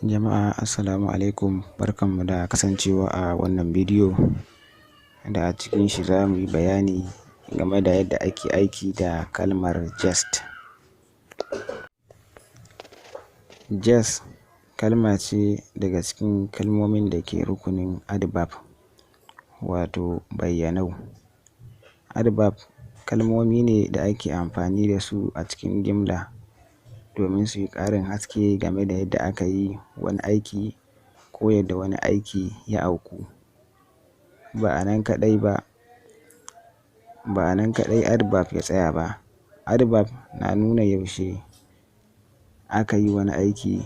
Jama'a, assalamu alaikum, barkanmu da kasancewa a wannan bidiyo da a cikin shi za mu yi bayani game da yadda ake aiki da kalmar just. Just kalma ce daga cikin kalmomin da ke rukunin adverb, wato bayyanau. Adverb kalmomi ne da ake amfani da su a cikin jimla domin su yi ƙarin haske game da yadda aka yi wani aiki ko yadda wani aiki ya auku. Ba a nan kaɗai ba, ba a nan kaɗai adverb ya tsaya ba. Adverb na nuna yaushe aka yi wani aiki,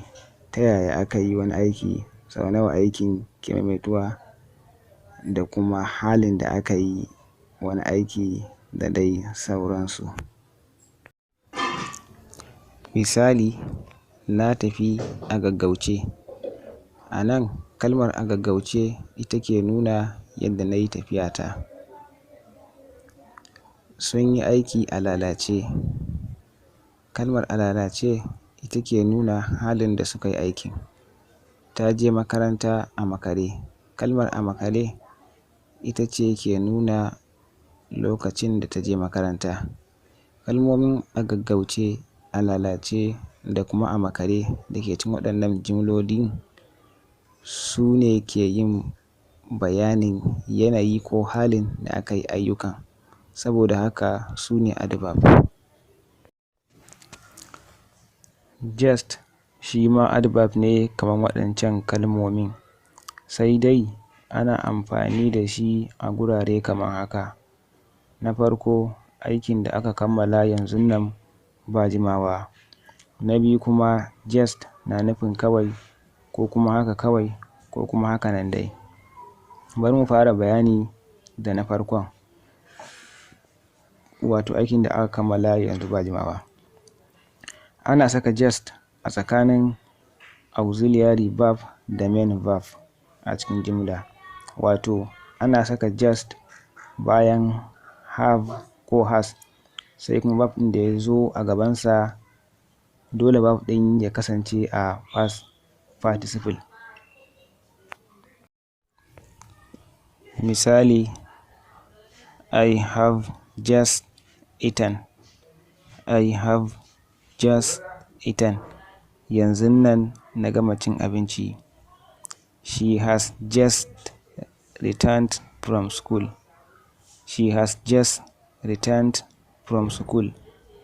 ta yaya aka yi wani aiki, sau nawa aikin ke maimaituwa, da kuma halin da aka yi wani aiki, da dai sauransu. Misali, na tafi a gaggauce. A nan kalmar a gaggauce ita ke nuna yadda na yi tafiyata. Sun yi aiki a lalace. Kalmar a lalace ita ke nuna halin da suka yi aikin. Ta je makaranta a makare. Kalmar a makare ita ce ke nuna lokacin da ta je makaranta. Kalmomin a gaggauce, a lalace, da kuma a makare da ke cikin waɗannan jimlolin su ne ke yin bayanin yanayi ko halin da aka yi ayyukan. Saboda haka su ne adverb. Just shi ma adverb ne kamar waɗancan kalmomin, sai dai ana amfani da shi a gurare kamar haka. Na farko, aikin da aka kammala yanzun nan ba jimawa. Na biyu kuma, just na nufin kawai, ko kuma haka kawai, ko kuma haka nan dai. Bari mu fara bayani da na farkon, wato aikin da aka kammala yanzu ba jimawa. Ana saka just a tsakanin auxiliary verb da main verb a cikin jimla, wato ana saka just bayan have ko has, sai kuma verb ɗin da ya zo a gabansa, dole verb ɗin ya kasance a past participle. Misali, I have just eaten. I have just eaten. Yanzun nan na gama cin abinci. She has just returned from school. She has just returned from school.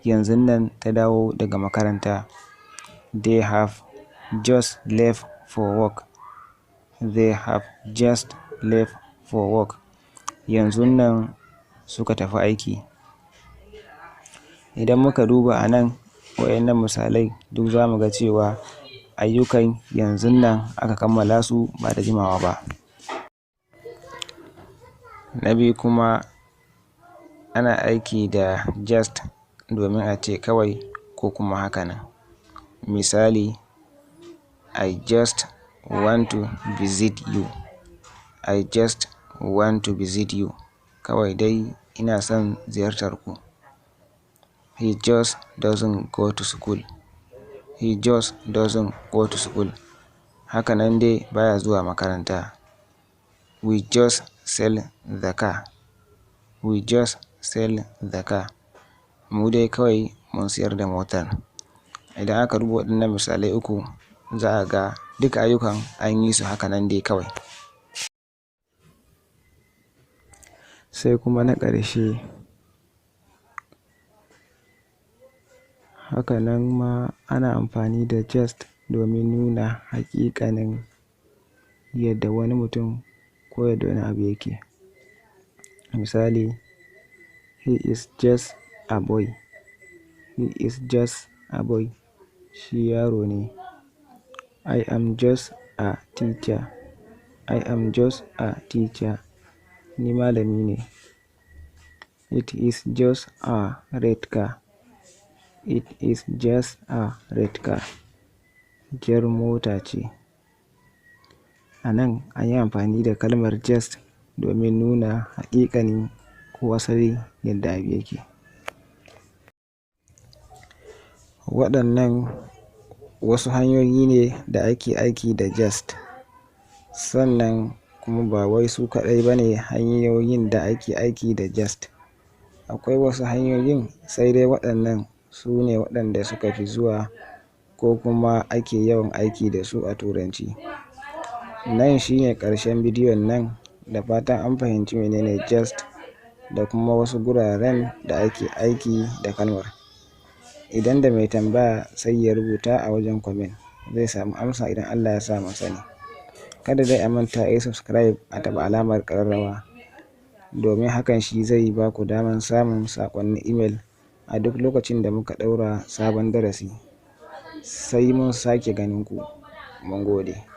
Yanzun nan ta dawo daga makaranta. They have just left for work. They have just left for work. Yanzun nan suka tafi aiki. Idan muka duba a nan waɗannan misalai duk, za mu ga cewa ayyukan yanzun nan aka kammala su ba da jimawa ba. Na biyu kuma, ana aiki da just domin a ce kawai ko kuma haka nan. Misali, I just want to visit you. I just want to visit you. Kawai dai ina son ziyartar ku. He just doesn't go to school. He just doesn't go to school. Haka nan dai baya zuwa makaranta. We just sell the car. We just sell the car. Mu dai kawai mun siyar da motar. Idan aka duba waɗannan misalai uku, za a ga duka ayyukan an yi su haka nan dai kawai. Sai kuma na ƙarshe, haka nan ma ana amfani da just domin nuna haƙiƙanin yadda wani mutum ko yadda wani abu yake. Misali, he is just a boy. He is just a boy. Shi yaro ne. I am just a teacher. I am just a teacher. Ni malami ne. It is just a red car. It is just a red car. Jar mota ce. A nan an yi amfani da kalmar just domin nuna haƙiƙani ko asali yadda abu yake. Waɗannan wasu hanyoyi ne da ake aiki da just. Sannan kuma ba wai su kaɗai ba ne hanyoyin da ake aiki da just. Akwai wasu hanyoyin, sai dai waɗannan su ne waɗanda suka fi zuwa ko kuma ake yawan aiki da su a Turanci. Nan shine ƙarshen bidiyon nan, da fatan an fahimci menene just da kuma wasu guraren da ake aiki da kalmar. Idan da mai tambaya, sai ya rubuta a wajen comment, zai samu amsa idan Allah ya sa mun sani. Kada dai a manta a yi subscribe, a taɓa alamar ƙararrawa, domin hakan shi zai ba ku damar samun saƙonnin email a duk lokacin da muka ɗaura sabon darasi. Sai mun sake ganin ku. Mun gode.